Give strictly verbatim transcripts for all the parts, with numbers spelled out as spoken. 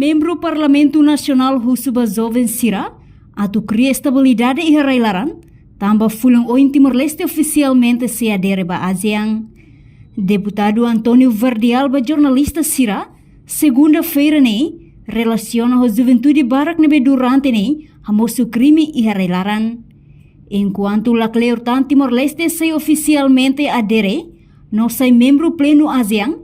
Membru Parlamentu Nasionál husu ba joven sira atu kria estabilidade iha rai-laran, tanba fulan oin Timor-Leste ofisialmente sei adere ba ASEAN. Deputadu António Verdial ba jornalista sira, segunda-feira ne'e, relasiona ho juventude barak ne'ebé durante ne'e hamosu krime iha rai-laran. Enkuantu lakleur tan Timor-Leste sei ofisialmente adere no sai membru plenu ASEAN,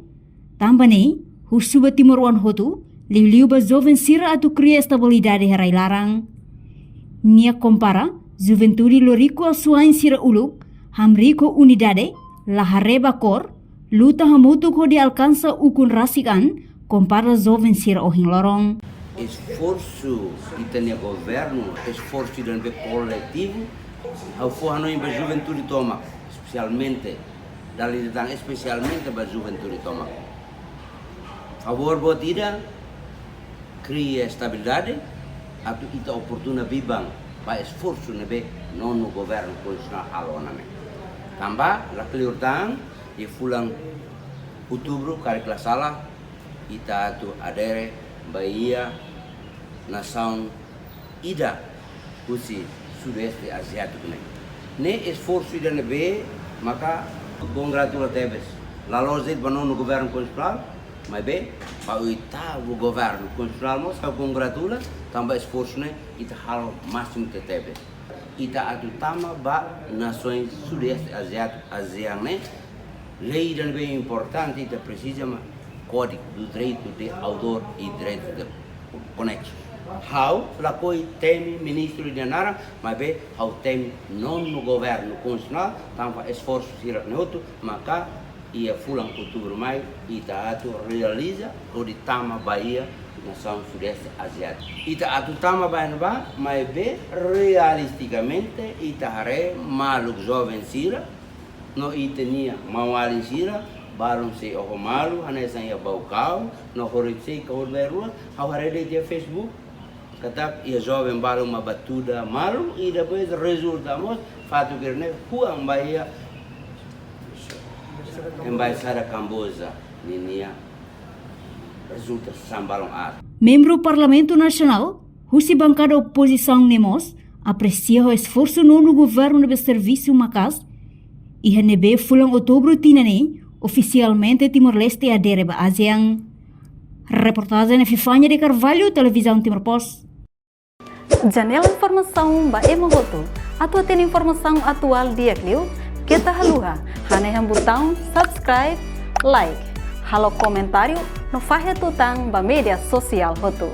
tanba ne'e, husu ba timoroan hotu, liuliu ba joven sira atu kria estabilidade iha rai-laran. Nia kompara juventude loriku asuwa'in sira uluk, hamriik ho unidade, la haree ba kór, luta hamutuk hodi alkansa ukun rasik an, kompara joven sira ohin loron. Esforsu ita-nia governu, esforsu ida ne'ebé koletivu, ha'u fó hanoin ba juventude tomak, espesialmente, dala ida tan espesialmente ba juventude tomak. Favór boot ida, kria estabilidade, atu ita oportuna biban ba esforsu ne'ebé nonu governu konstitusionál halo ona ne'e. Tanba, lakleur tan, iha fulan Outubru, karik la sala, ita atu adere ba iha nasaun ida husi Sudoeste Aziátiku ne'e. Ne'e esforsu ida ne'ebé maka kongratula tebes. La loos de'it ba nonu governu konstitusionál, maibé ba oitavu governu konstitusionál mós ha'u kongratula, tanba esforsu ne'e ita halo másimu tebetebes. Ita atu tama ba nasoens Sudoeste Aziátiku, ASEAN ne'e, lei ida ne'ebé importante ita presiza mak Código do Direito de Autor e Direitos de Conexos. Ha'u lakohi temi ministru nia naran, maibé ha'u temi nonu governu konstitusionál, tanba esforsu sira-ne'e hotu, maka iha fulan Outubru mai, ita atu realiza hodi tama ba iha nasaun Sudoeste Aziátiku. Ita atu tama ba iha ne'ebá, maibé realistikamente, ita haree maluk joven sira, no ita-nia maun-alin sira, balun sei oho malu, hanesan iha Baucau, no horisehik ka horibainrua, ha'u haree de'it iha Facebook, katak iha joven balun mak batuda malu, i depois rezulta mós, fatuk ida-ne'e, huan ba iha Embaixada Kamboja ninia, rezulta sasán balun aat. Membru Parlamentu Nasionál, husi bankada opozisaun ne'e mós, apresia ho esforsu nonu governu ne'ebé servisu maka'as, iha ne'ebé fulan Outubru tinan ne'e, ofisialmente Timor-Leste adere ba ASEAN. Reportajen Epifania de Carvalho, Televizaun Timor Post. Janela informasaun ba ema hotu. Atu hatene informasaun atuál di'ak liu, keta haluha, hanehan butaun subscribe, like, halo komentáriu, no fahe tutan ba média sosiál hotu.